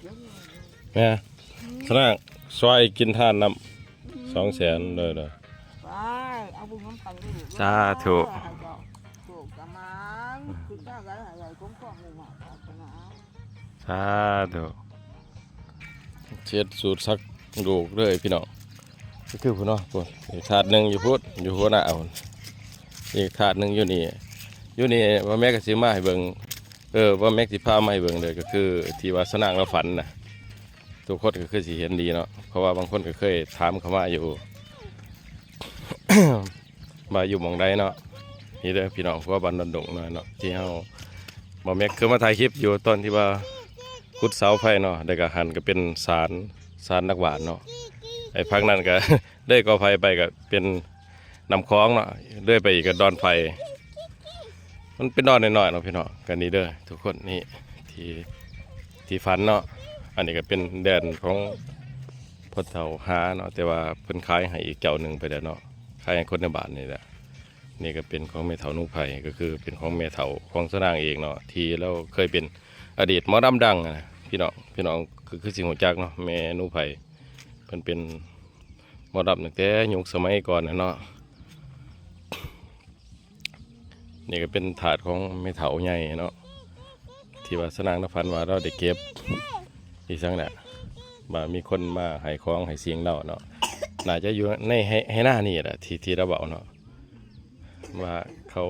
ແມ່ ສະນາງຊ່ອຍກິນທານນຳ ສອງແສນ ເດີ ເດີ ໄປເອົາບຸນນຳກັນເດີລູກ ສາທຸ ໃຫ້ເຈົ້າໂຊກກະໝານ ຄືທາງໃດໃຫ້ໄດ້ສົມຄວາມມຸ່ງມາດປາດຖະໜາ ສາທຸ ເຮັດສູດສັກລູກເລີຍພີ່ນ້ອງ ກໍຄືພຸ້ນເນາະ ພຸ້ນ ອີກຖາດໜຶ່ງຢູ່ພຸ້ນ ຢູ່ຫົວໜ້າພຸ້ນ ອີກຖາດໜຶ່ງຢູ່ນີ້ ຢູ່ນີ້ ວ່າແມ່ກໍຊິມາໃຫ້ເບິ່ງ ເອີ ວ່າແມັກຊິພາມາໃຫ້ເບິ່ງເດີ ກໍຄືທີ່ວ່າສະນາງລາວຝັນນະ ທຸກຄົນກໍຄືຊິເຫັນດີເນາະ ເພາະວ່າບາງຄົນກໍເຄີຍຖາມເຂົ້າມາຢູ່ ວ່າຢູ່ໝ່ອງໃດເນາະ. ນີ້ເດີພີ່ນ້ອງ ຄົວບ້ານດອນດົງນ້ອຍເນາະ ທີ່ເຮົາ ບໍ່ແມັກເຄີຍມາຖ່າຍຄລິບຢູ່ຕອນທີ່ວ່າຂຸດເສົາໄຟເນາະ ແລ້ວກໍຫັ້ນກໍເປັນສານ ສານນັກບານເນາະ ໄອ້ຝັ່ງນັ້ນກໍ ເລີຍກໍໄຟໄປກໍເປັນນ້ຳຂອງເນາະ ເລີຍໄປອີກກໍດອນໄຟ ມັນເປັນດອນນ້ອຍໆເນາະພີ່ນ້ອງ. ກໍນີ້ເດີທຸກຄົນ ນີ້ທີ່ ທີ່ຝັນເນາະ ອັນນີ້ກໍເປັນແດນຂອງພໍ່ເຖົ້າຫາເນາະ ແຕ່ວ່າເພິ່ນຂາຍໃຫ້ອີກເຈົ້າໜຶ່ງໄປແລ້ວເນາະ ຂາຍໃຫ້ຄົນໃນບ້ານນີ້ແຫຼະ. ນີ້ກໍເປັນຂອງແມ່ເຖົ້າໜູໄພ ກໍຄືເປັນຂອງແມ່ເຖົ້າຂອງສະນາງເອງເນາະ ທີ່ລາວເຄີຍເປັນອະດີດໝໍລຳດັງນະ ພີ່ນ້ອງ ພີ່ນ້ອງກໍຄືຊິຮູ້ຈັກເນາະ ແມ່ໜູໄພ ເພິ່ນເປັນໝໍລຳຕັ້ງແຕ່ຍຸກສະໄໝກ່ອນນະເນາະ. ນີ້ກໍເປັນຖາດຂອງແມ່ເຖົ້າໃຫຍ່ເນາະ ທີ່ວ່າສະນາງນະຝັນວ່າລາວໄດ້ເກັບອີ່ຫຍັງນະ ວ່າມີຄົນມາໃຫ້ຂອງໃຫ້ສິ່ງລາວເນາະ ໜ້າຈະຢູ່ໃນໄຮ່ ໄຮ່ນານີ້ແຫຼະ ທີ່ ທີ່ລາວເວົ້າເນາະ ວ່າເຂົາ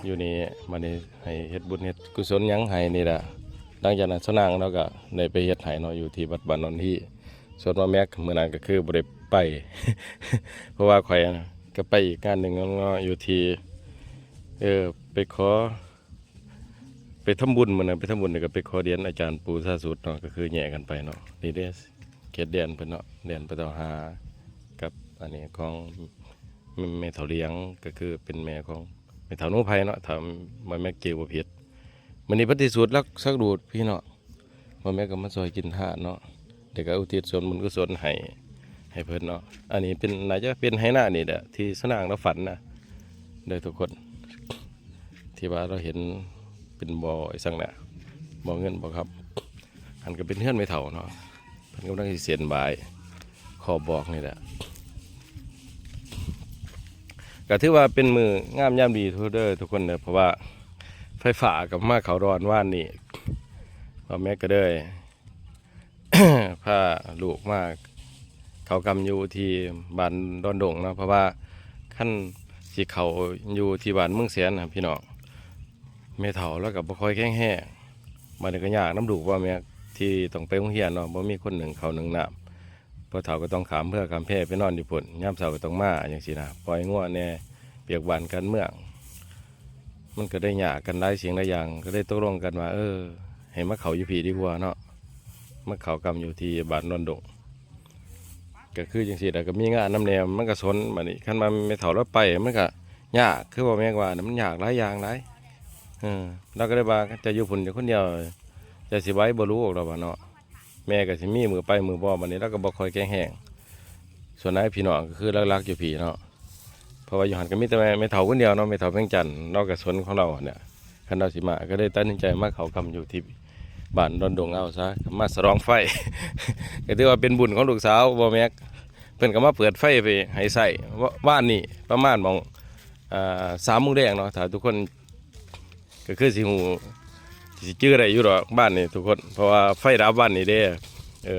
ຢູ່ນີ້ ບາດນີ້ໃຫ້ເຮັດບຸນເຮັດກຸສົນຫຍັງໃຫ້ນີ້ລະ. ຫຼັງຈາກນັ້ນສະນາງລາວກໍໄດ້ໄປເຮັດໃຫ້ເນາະ ຢູ່ທີ່ວັດບ້ານນອນຮີ. ສ່ວນວ່າແມັກມື້ນັ້ນກໍຄືບໍ່ໄດ້ໄປ ເພາະວ່າຂ້ອຍນະກໍໄປອີກງານໜຶ່ງເນາະ ຢູ່ທີ່ ເອີ ໄປຂໍ ໄປທຳບຸນ ມື້ນັ້ນໄປທຳບຸນ ແລ້ວກໍໄປຂໍຫຼຽນອາຈານປູ່ຊາສຸດເນາະ ກໍຄືແຍກກັນໄປເນາະ. ນີ້ເດ້ເຂດແດນເພິ່ນເນາະ ແດນພໍ່ເຖົ້າຫາກັບອັນນີ້ຂອງ ແມ່ເຖົ້າຫຼຽງ ກໍຄືເປັນແມ່ຂອງແມ່ເຖົ້າໜູໄພເນາະ ຖ້າບໍ່ແມັກຈື່ບໍ່ຜິດ. ມື້ນີ້ເພິ່ນຊິສູດສັກລູກພີ່ເນາະ ບໍ່ແມັກກໍມາຊ່ອຍກິນທານເນາະ ແລ້ວກໍອຸທິດສ່ວນບຸນກຸສົນໃຫ້ ໃຫ້ເພິ່ນເນາະ. ອັນນີ້ເປັນ ໜ້າຈະເປັນໄຮ່ນານີ້ແຫຼະ ທີ່ສະນາງລາວຝັນນະ ເດີທຸກຄົນ ທີ່ວ່າລາວເຫັນເປັນບໍ່ອີ່ຫຍັງນະ ບໍ່ເງິນບໍ່ຄຳ. ຫັ້ນກໍເປັນເຮືອນແມ່ເຖົ້າເນາະ ເພິ່ນກຳລັງຊິເສັ້ນບາຍ ຂໍບອກນີ້ແຫຼະ. ກໍຖືວ່າເປັນມື້ງາມຍາມດີທຸກເດີທຸກຄົນເດີ ເພາະວ່າໄຟຟ້າກໍມາເຂົ້າດອນວານນີ້ ບ່າວແມັກກໍເລີຍ ພາລູກມາເຂົ້າກຳຢູ່ທີ່ບ້ານດອນດົງເນາະ ເພາະວ່າຄັນຊິເຂົ້າຢູ່ທີ່ບ້ານເມືອງແສນນະພີ່ນ້ອງ ແມ່ເຖົ້າລາວກໍບໍ່ຄ່ອຍແຂງແຮງ ບາດນີ້ກໍຍາກນຳລູກບ່າວແມັກທີ່ຕ້ອງໄປໂຮງຮຽນເນາະ ບໍ່ມີຄົນໜຶ້ງເຂົ້າໜຶ້ງນ້ຳ. ພໍ່ເຖົ້າກໍຕ້ອງຂ້າມເຮືອຂ້າມແພໄປນອນຢູ່ພຸ້ນ ຍາມເຊົ້າກໍຕ້ອງມາຈັ່ງຊີ້ນະ ປ່ອຍງົວແດ່ ວຽກບ້ານການເມືອງ ມັນກໍໄດ້ຍາກກັນຫຼາຍສິ່ງຫຼາຍຢ່າງ ກໍເລີຍຕົກລົງກັນວ່າ ເອີ ໃຫ້ມາເຂົ້າຢູ່ພີ້ດີກວ່າເນາະ ມາເຂົ້າກຳຢູ່ທີ່ບ້ານດອນດົງ. ກໍຄືຈັ່ງຊີ້ແຫຼະ ກໍມີງານນຳແດ່ ມັນກໍສົນ. ບາດນີ້ຄັນວ່າແມ່ເຖົ້າລາວໄປ ມັນກໍຍາກ ຄືວ່າແມ່ວ່ານະ ມັນຍາກຫຼາຍຢ່າງຫຼາຍ. ເອີ ລາວກໍເລີຍວ່າ ເຈົ້າຢູ່ພຸ້ນຢູ່ຄົນດຽວ ເຈົ້າຊິໄຫວບໍ່ລູກ ລາວວ່າເນາະ. ແມ່ກໍຊິມີມື້ໄປມື້ບໍ່ ບາດນີ້ລາວກໍບໍ່ຄ່ອຍແຂງແຮງ. ສ່ວນຫຼາຍພີ່ນ້ອງກໍຄືຫຼັກໆຢູ່ພີ້ເນາະ ເພາະວ່າຢູ່ຫັ້ນກໍມີແຕ່ແມ່ ແມ່ເຖົ້າຄົນດຽວເນາະ ແມ່ເຖົ້າວຽງຈັນ ລາວກໍສົນຂອງລາວຫັ້ນແຫຼະ. ຄັນລາວຊິມາ ກໍເລີຍຕັດສິນໃຈມາເຂົ້າກຳຢູ່ທີ່ບ້ານດອນດົງເອົາຊະ ມາສະຫຼອງໄຟ ກໍຖືວ່າເປັນບຸນຂອງລູກສາວບ່າວແມັກ ເພິ່ນກໍມາເປີດໄຟໄປໃຫ້ໃຊ້ ວ- ວານນີ້ປະມານໝ່ອງ ອ່າ ສາມໂມງແລງເນາະ ຖ້າທຸກຄົນ ກໍຄືຊິຮູ້ ຊິຈື່ໄດ້ຢູ່ດອກບ້ານນີ້ທຸກຄົນ ເພາະວ່າໄຟດັບວັນນີ້ເດ້. ເອີ